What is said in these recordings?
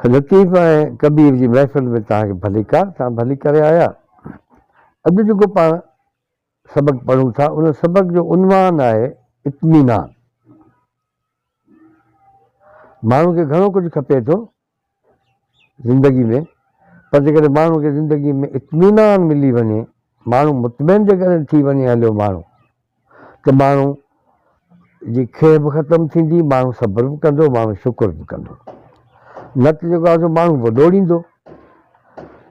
لطيف ۽ ڪبير جي محفل ۾ توهان کي ڀليڪار، توهان ڀلي ڪري آيا. اڄ جيڪو پاڻ سبق پڙهون ٿا ان سبق جو عنوان آهي اطمينان. ماڻهو کي گهڻو ڪجهه کپي ٿو زندگي ۾ پر جيڪڏهن ماڻهو کي زندگي ۾ اطمينان ملي وڃي، ماڻهو مطمئن جيڪڏهن ٿي وڃي هليو ماڻهو ته ماڻهو جي کيهه به ختم ٿيندي، ماڻهو صبر به ڪندو، ماڻهو شڪر به ڪندو. نه ته جيڪو آهي سو ماڻهو وڏوڙيندو.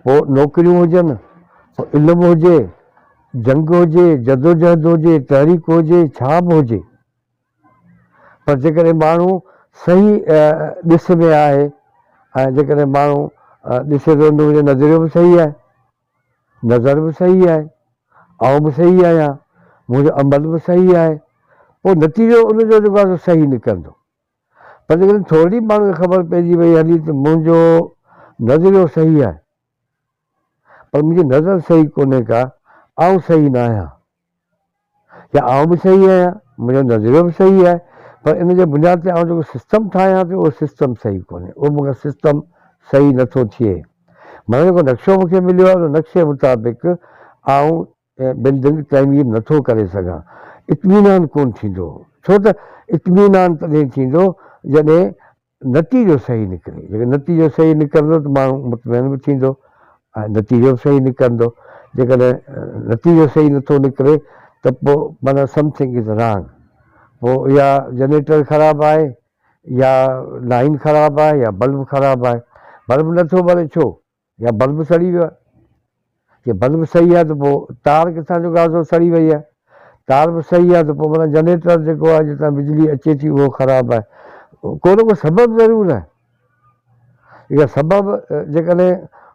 پوء نوڪريون هجن، پوء علم هجي، جنگ هجي، جدوجهد هجي، تحريڪ هجي، ڇا به هجي. پر جيڪڏهن ماڻهو صحيح ڏس ۾ آهي ۽ جيڪڏهن ماڻهو ڏسي ٿو ته منهنجو نظريو به صحيح آهي، نظر به صحيح آهي، آئون به صحيح آهيان، منهنجو عمل به صحيح آهي، پوء نتيجو ان جو جيڪو آهي سو صحيح نڪرندو. پر جيڪڏهن ٿورڙي ماڻهو کي خبر پئجي وئي هلي ته منهنجو نظريو صحيح آهي پر منهنجي نظر صحيح ڪونهي ڪا، آئون صحيح نه آهيان. يا آئون به صحيح آهيان، منهنجو نظريو به صحيح آهي، پر ان جي بنياد تي آئون جيڪو سسٽم ٺاهيان پيو اهو سسٽم صحيح ڪونهي، اهو مون کان سسٽم صحيح نٿو ٿئي. معنيٰ جيڪو نقشو مون کي مليو آهي ان نقشي مطابق آئون بلڊنگ تعمير نٿو ڪري سگهان. اطمينان ڪونه ٿيندو، ڇو ته اطمينان تڏهن ٿيندو جڏهن نتيجو صحيح نڪري. جيڪڏهن نتيجو صحيح نڪرندو ته ماڻهو مطمئن به ٿيندو ۽ نتيجو به صحيح نڪرندو. جيڪڏهن نتيجو صحيح نٿو نڪري ته پوء معنيٰ سمٿنگ از رانگ. پوء يا جنريٽر خراب آهي يا لائين خراب آهي يا بلب خراب آهي. بلب نٿو ٻري ڇو؟ يا بلب سڙي ويو آهي. جي بلب صحيح آهي ته پوء تار ڪٿان جو گازو سڙي وئي آهي. تار به صحيح آهي ته پوء معنيٰ جنريٽر جيڪو آهي جتان بجلي اچي ٿي اهو خراب آهي. ڪو نه ڪو سبب ضرور آهي. اها سبب جيڪڏهن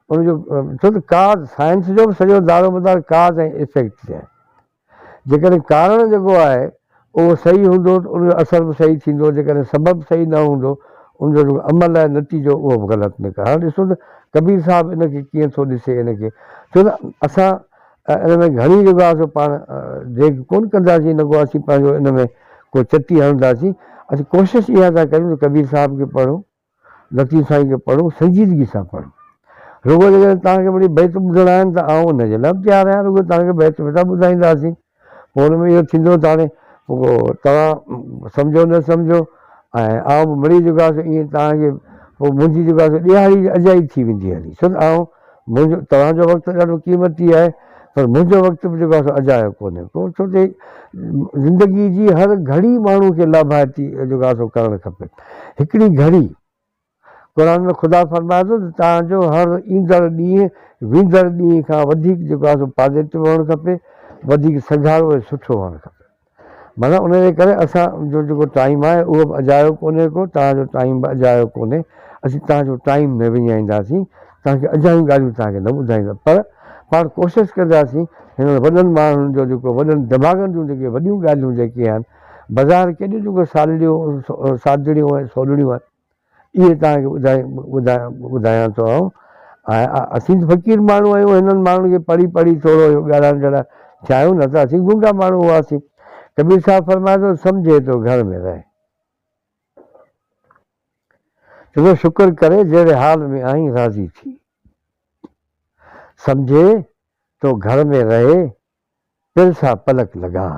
ان جو ڇو ته ڪاز سائنس جو به سڄو دارومدار ڪاز ۽ افيڪٽ تي آهي. جيڪڏهن ڪارڻ جيڪو آهي اهو صحيح هوندو ته ان جو اثر به صحيح ٿيندو، جيڪڏهن سبب صحيح نه هوندو ان جو جيڪو عمل آهي نتيجو اهو به غلط نڪرندو. هاڻي ڏسو ته ڪبير صاحب ان کي ڪيئن ٿو ڏسي ان کي ڇو ته اسان ان ۾ گهڻي جيڪو آهي سو پاڻ ڊيگهه ڪونه ڪنداسين نه ڪو اسين پنهنجو ان ۾ ڪو چٽي هڻنداسين اسين ڪوشش اها ٿا ڪريون ته ڪبير صاحب کي پڙهون. لطيف سائين کي پڙهو، سنجيدگي سان پڙهو. رڳو جيڪڏهن توهان کي مڙئي بيت ٻڌڻا آهن ته آئون ان جي لاء به تيار آهيان، رڳو توهان کي بيت به ٿا ٻڌائينداسين. پوء ان ۾ اهو ٿيندو ته هاڻي پوء توهان سمجهو نه سمجهو ۽ آئون به مڙئي جيڪو آهي سو ائين توهان کي پوء منهنجي جيڪو آهي سو ڏهاڙي اجائي ٿي ويندي هلي. ڇو ته آئون منهنجو توهان جو وقت ڏاڍو قيمتي آهي پر منهنجو وقت به جيڪو آهي سو اجايو ڪونهي ڪو ڇو ته زندگي جي هر گهڙي ماڻهو کي لاڀائتي جيڪو آهي سو ڪرڻ کپي. هڪڙي گهڙي قرآن ۾ خدا فرمائي ٿو ته توهان جو هر ايندڙ ڏينهن ويندڙ ڏينهن کان وڌيڪ جيڪو آهي سو پازيٽو هئڻ کپي، وڌيڪ سگهارو ۽ سٺو هئڻ کپي. معنيٰ ان جي ڪري اسان جو جيڪو ٽائيم آهي اهو به اجايو ڪونهي ڪو، توهان جو ٽائيم به اجايو ڪونهي، اسين توهان جو ٽائيم نه وڃائينداسين، توهان کي اجايون ڳالهيون توهان کي نه ٻڌائيندا پر پاڻ ڪوشش ڪنداسين هنن وڏن ماڻهن جو جيڪو وڏن دماغن جون جيڪي وڏيون ڳالهيون جيڪي آهن بظاهر ڪيڏيون جيڪو سالڙيون سادڙيون ۽ سولڙيون آهن. اهي توهان کي ٻڌايان ٿو آئون ۽ اسين ته فقير ماڻهو آهيون هنن ماڻهن کي پڙهي پڙهي ٿورو اهو ڳالهائڻ جهڙا ٿيا آهيون نه ته اسين گونگا ماڻهو هئاسين. ڪبير صاحب فرمائي ٿو سمجهي ٿو گهر ۾ رهي. چوندو شڪر ڪري جهڙي حال ۾ آهين راضي ٿي. سمجهي ٿو گهر ۾ رهي پل سا پلڪ لڳاء.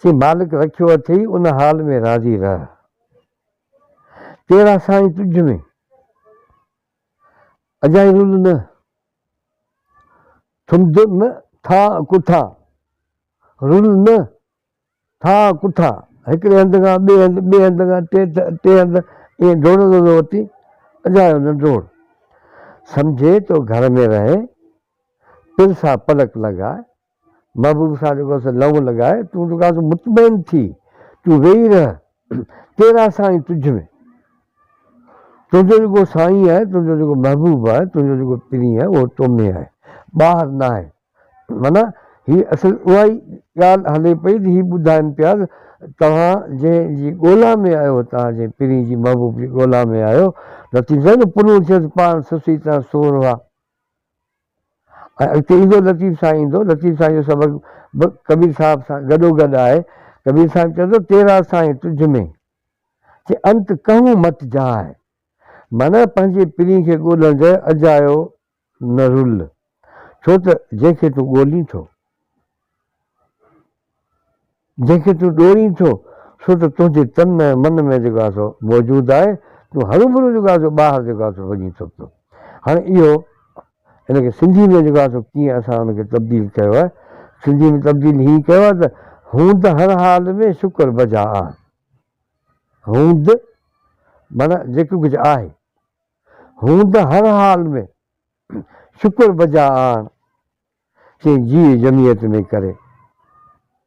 چي مالڪ رکيو اٿئي ان حال ۾ راضي رهه. تيرا سائين تجھ ۾، اجائي رل نه، ٿند نه ٿا ڪٺا، رل نه ٿا ڪٺا، هڪڙي هنڌ کان ٻئي هنڌ، ٻئي هنڌ کان ٽئين هنڌ ائين ڊوڙندو ٿو وتين، اجايو نه ڊوڙ. سمجهي تو گهر ۾ رهي، پل سا پلڪ لڳاء، محبوب سان جيڪو سو لئون لڳائي، تون جيڪو آهي سو مطمئن ٿي، تون ويهي رهه، تيرا سائين تجھ ۾. تنهنجو جيڪو سائين آهي، تنهنجو جيڪو محبوب آهي، تنهنجو جيڪو پرين آهي، اهو تو ۾ آهي، ٻاهر نه آهي. معنيٰ هي اصل اها ئي ڳالهه هلي پئي ته هي ٻڌائن پيا ته توهان جنهن جي ڳولا ۾ آهيو، توهان جنهن پرين جي محبوب جي ڳولا ۾ آهيو، لطيف سائين ته پنهون ٿيس پاڻ سسئي تان سور هئا. ۽ اڳتي ايندو لطيف سائين ايندو، لطيف سائين جو سبق به ڪبير صاحب سان گڏوگڏ آهي. ڪبير صاحب چوي ٿو، تيرا سائين تجھ ۾، چي انت ڪهون مت جاء. معنيٰ پنهنجي پرين کي ڳولڻ جي اجايو نه رل، ڇو ته جنهن کي تون ڳولين ٿو، جنهن کي تون ڏورين ٿو، سو ته تنهنجي تن ۽ من ۾ جيڪو آهي سو موجود آهي، تون هروڀرو جيڪو آهي سو ٻاهر جيڪو آهي سو وڃين ٿو پيو. هاڻي اهو ان کي سنڌي ۾ جيڪو آهي سو ڪيئن اسان ان کي تبديل ڪيو آهي؟ سنڌي ۾ تبديل هيئن ڪيو آهي ته هوند هر حال ۾ شڪر بجا آڻ. هوند معنيٰ جيڪو ڪجهه آهي. هوند هر حال ۾ شڪر بجا آڻ. چئين جيء جمعيت ۾ ڪري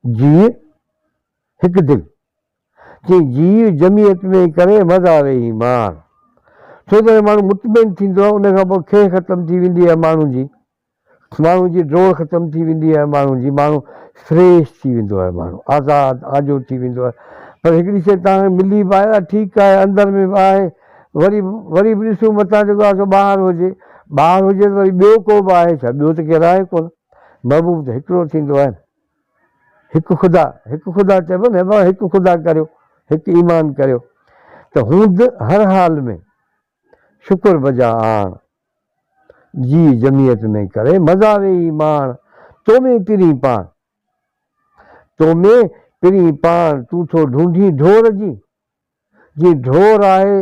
جيء هڪ دل. چئين جيء جمعيت ۾ ڪري مزا ويهي ماڻ. ڇو ته ماڻهو مطمئن ٿيندو آهي ان کان پوء کيهه ختم ٿي ويندي آهي ماڻهو جي. ماڻهو جي ڊوڙ ختم ٿي ويندي آهي ماڻهو جي ماڻهو فريش ٿي ويندو آهي ماڻهو آزاد آجو ٿي ويندو آهي پر هڪڙي شيء توهان کي ملي به آهي ٺيڪ آهي اندر ۾ به آهي وري وري به ڏسون متان جيڪو آهي سو ٻاهر هجي ٻاهر هجي ته وري ٻيو ڪو به آهي ڇا ٻيو ته ڪير آهي ڪونه محبوب ته هڪڙو ٿيندو آهي هڪ خدا هڪ خدا چئبو نه بابا هڪ خدا ڪريو هڪ ايمان ڪريو ته هوند هر حال ۾ شڪر بجا آڻ جي جمعيت ۾ ڪري مزا ويهي ماڻ تو ۾ پرين پاڻ تو ۾ پرين پاڻ تون ٿو ڍونڍين ڍور جي جي ڍور آهي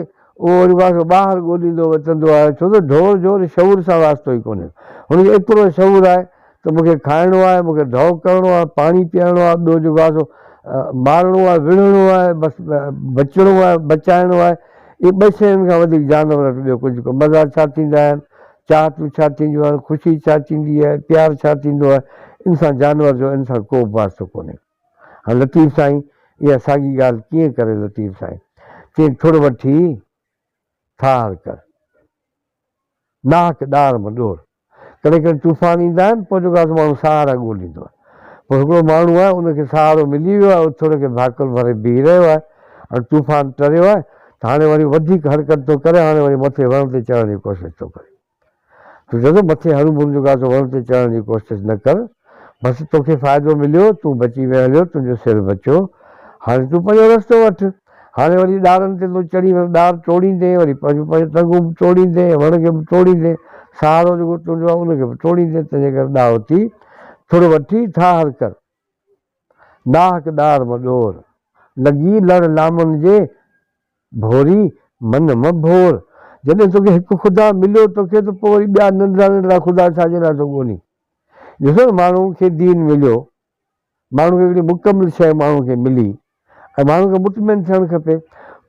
اهو جيڪو آهي سو ٻاهر ڳوليندو وتندو آهي ڇو ته ڍور جو شعور سان واسطو ئي ڪونهي هن کي ايترو شعور آهي ته مون کي کائڻو آهي، مون کي ڍؤ ڪرڻو آهي، پاڻي پيئڻو آهي، ٻيو جيڪو آهي سو مارڻو آهي، وڙهڻو آهي، بس بچڻو آهي، بچائڻو آهي. اهي ٻه شين کان وڌيڪ جانور وٽ ٻيو ڪجهه ڪونه. مزا ڇا ٿيندا آهن، چاهتون ڇا ٿينديون آهن، خوشي ڇا ٿيندي آهي، پيار ڇا ٿيندو آهي، ان سان جانور جو ان سان ڪو به واسطو ڪونهي. هاڻي لطيف سائين اها ساڳي ڳالهه ڪيئن ڪري لطيف سائين چئين ٿڙ وٺي ٺاهر ڪر، ناحق ڏار م ڏور. ڪڏهن ڪڏهن طوفان ايندا آهن، پوء جيڪو آهي سو ماڻهو سهارا ڳوليندو آهي. پوء هڪڙو ماڻهو آهي، ان کي سهارو ملي ويو آهي، اٿي ان کي ڀاڪر ڀري بيهي رهيو آهي. هاڻي طوفان ٽريو آهي ته هاڻي وري وڌيڪ حرڪت ٿو ڪري، هاڻي وري مٿي وڻ تي چڙهڻ جي ڪوشش ٿو ڪري. تون چئي ٿو مٿي هروڀرو جيڪو آهي سو وڻ تي چڙهڻ جي ڪوشش نه ڪر، بس توکي فائدو مليو، تون بچي وئين هليو، تنهنجو سر بچيو، هاڻي تون پنهنجو رستو وٺ. هاڻي وري ڏارن تي تون چڙهي وري ڏار ٽوڙيندين، وري پنهنجون پنهنجون ٽنگون به ٽوڙيندين، وڻ کي به ٽوڙيندين، سهارو جيڪو تنهنجو آهي ان کي به ٽوڙيندين، تنهنجي ڪري ڏاهو ٿي ٿڙ وٺي ٺاهر ڪر. ناحق ڏار م ڏور، لڳي لڙ لامن جي ڀوري من م ڀور. جڏهن توکي هڪ خدا مليو توکي ته پوء وري ٻيا ننڍڙا ننڍڙا خدا ڇا جي لاء ٿو ڳولين. ڏسو نه ماڻهو کي دين مليو، ماڻهو کي هڪڙي مڪمل شيء ماڻهو کي ملي ۽ ماڻهو کي مطمئن ٿيڻ کپي.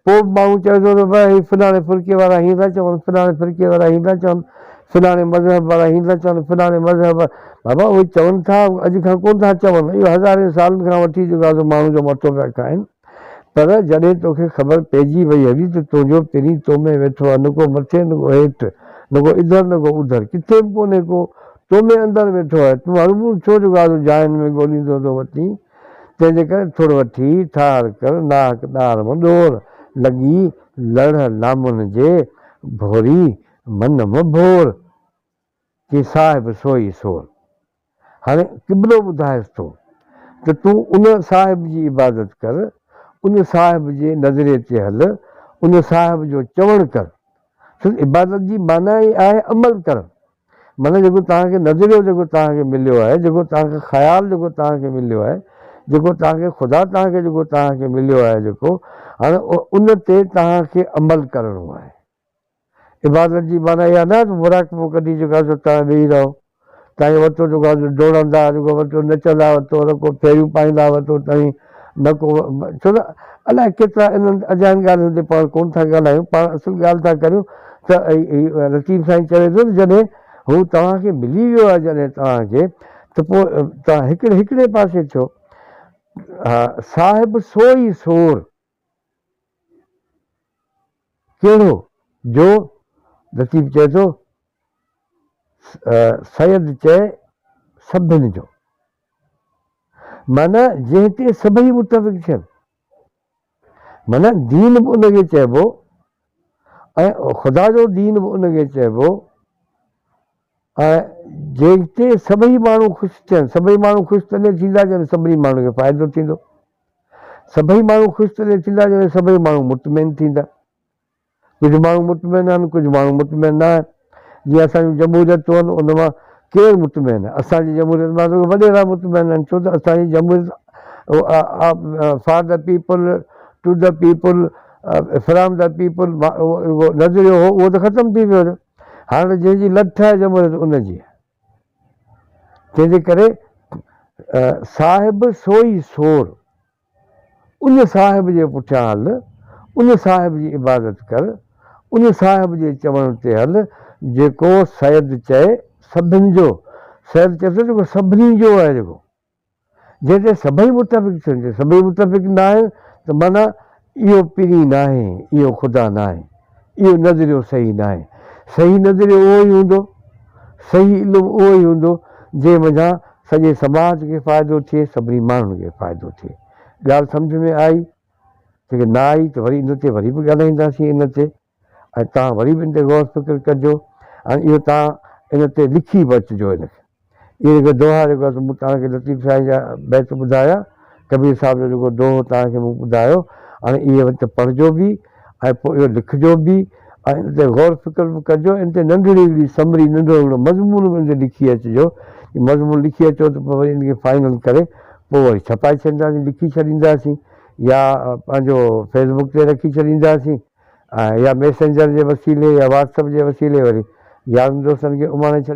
پوء به ماڻهو چوي ٿو ته ڀئي هي فلاڻي فرقي وارا هيئن ٿا چون، فلاڻي فرقي وارا هيئن ٿا چون، فلاڻي مذهب وارا هيئن ٿا چون، فلاڻي مذهب وارا. بابا اهي چون ٿا، اڄ کان ڪونه ٿا چون، اهو هزارين سالن کان وٺي جيڪو آهي سو ماڻهو جو مٿو پيا کائن. پر جڏهن توکي خبر پئجي وئي هئي ته تنهنجو پرين تو ۾ ويٺو آهي، نه ڪو مٿي نه ڪو هيٺ، نه ڪو اڌر نه ڪو اڌر، ڪٿي به ڪونهي ڪو، تو ۾ اندر ويٺو آهي، تون هرڀرو ڇو جو گازو جاين ۾ ڳوليندو ٿو وتين؟ تنهن جي ڪري ٿڙ وٺي ٺاهر ڪر، ناحق ڏار م ڏور، لڳي لڙهه لامن جي، ڀوري من م ڀور. چي صاحب سوئي سور. هاڻي قبلو ٻڌائيس ٿو ته تون ان صاحب جي عبادت ڪر، ان صاحب جي نظريي تي هل، ان صاحب جو چوڻ ڪر. ڇو ته عبادت جي معنيٰ ئي آهي عمل ڪرڻ. معنيٰ جيڪو توهان کي نظريو جيڪو توهان کي مليو آهي، جيڪو توهان کي خيال جيڪو توهان کي مليو آهي، جيڪو توهان کي خدا توهان کي جيڪو توهان کي مليو آهي جيڪو، هاڻي ان تي توهان کي عمل ڪرڻو آهي. عبادت جي معنيٰ اها نه آهي ته مراقبو ڪڍي جيڪو آهي سو توهان ويهي رهو، توهين وتو جيڪو آهي سو ڊوڙندا، جيڪو وتو نچندا وتو، نه ڪو ڦيريون پائيندا وتو توهين نه ڪو ڇو ته الائي ڪيترا انهن اجاين ڳالهين تي پاڻ ڪونه ٿا ڳالهايون، پاڻ اصل ڳالهه ٿا ڪريون ته لطيف سائين چوي ٿو ته جڏهن هو توهان کي ملي ويو آهي جڏهن توهان کي ته پوء توهان هڪڙي هڪڙي پاسي ٿيو، صاحب سو ئي سور. ڪهڙو جو لطيف چئي ٿو سيد چئي سڀن جو معنيٰ جنهن تي سڀئي متفق ٿين معنيٰ دين به ان کي چئبو ۽ خدا جو دين به ان کي چئبو ۽ جنهن تي سڀئي ماڻهو خوش ٿين، سڀئي ماڻهو خوش تڏهن ٿيندا جڏهن سڀني ماڻهن کي فائدو ٿيندو. سڀئي ماڻهو خوش تڏهن ٿيندا جڏهن سڀئي ماڻهو مطمئن ٿيندا. ڪجهه ماڻهو مطمئن آهن، ڪجهه ماڻهو مطمئن نه آهن. جيئن اسان جون جمهوريتون آهن، ان مان ڪير مطمئن آهي؟ اسان جي جمهوريت مان رڳو وڏيرا مطمئن آهن، ڇو ته اسان جي جمهوريت for the people, to the people, from the people اهو نظريو هو، اهو ته ختم ٿي ويو. هاڻي ته جنهن جي لٺ آهي جمهوريت ان جي آهي. تنهن جي ڪري صاحب سوئي سور. ان صاحب جي پٺيان هل، ان صاحب جي عبادت ڪر، ان صاحب جي چوڻ تي هل، جيڪو سيد چئي سڀن جو، سيد چئي ٿو جيڪو سڀني جو آهي جيڪو جنهن تي سڀئي متفق ٿين، جي سڀئي متفق ناهن ته معنيٰ اهو پرين ناهي، اهو خدا ناهي، اهو نظريو صحيح ناهي. صحيح نظريو اهو ئي هوندو، صحيح علم اهو ئي هوندو جنهن منجهان سڄي سماج کي فائدو ٿئي، سڀني ماڻهن کي فائدو ٿئي. ڳالهه سمجهه ۾ آئي؟ جيڪڏهن نه آئي ته وري ان تي وري به ڳالهائينداسين ان تي ۽ توهان وري به ان تي غور فڪر ڪجو ۽ اهو توهان ان تي لکي به اچجو ان کي. اهو جيڪو دوها جيڪو آهي سو مون توهان کي لطيف سائين جا بيت ٻڌايا، ڪبير صاحب جو جيڪو دوهو توهان کي مون ٻڌايو، هاڻي اهي وچ پڙهجو به ۽ پوء اهو لکجو به ۽ ان تي غور فڪر به ڪجو، ان تي ننڍڙي هڪڙي سمري، ننڍڙو هڪڙو مضمون به ان تي لکي اچجو، جي مضمون لکي اچو ته پوء وري ان کي فائنل ڪري پوء وري ڇپائي ڇڏينداسين، لکي ڇڏينداسين يا پنهنجو فيس بڪ تي رکي ڇڏينداسين ۽ يا ميسينجر جي وسيلي يا واٽس اپ جي وسيلي وري يارن دوستن کي اماڻي ڇڏ.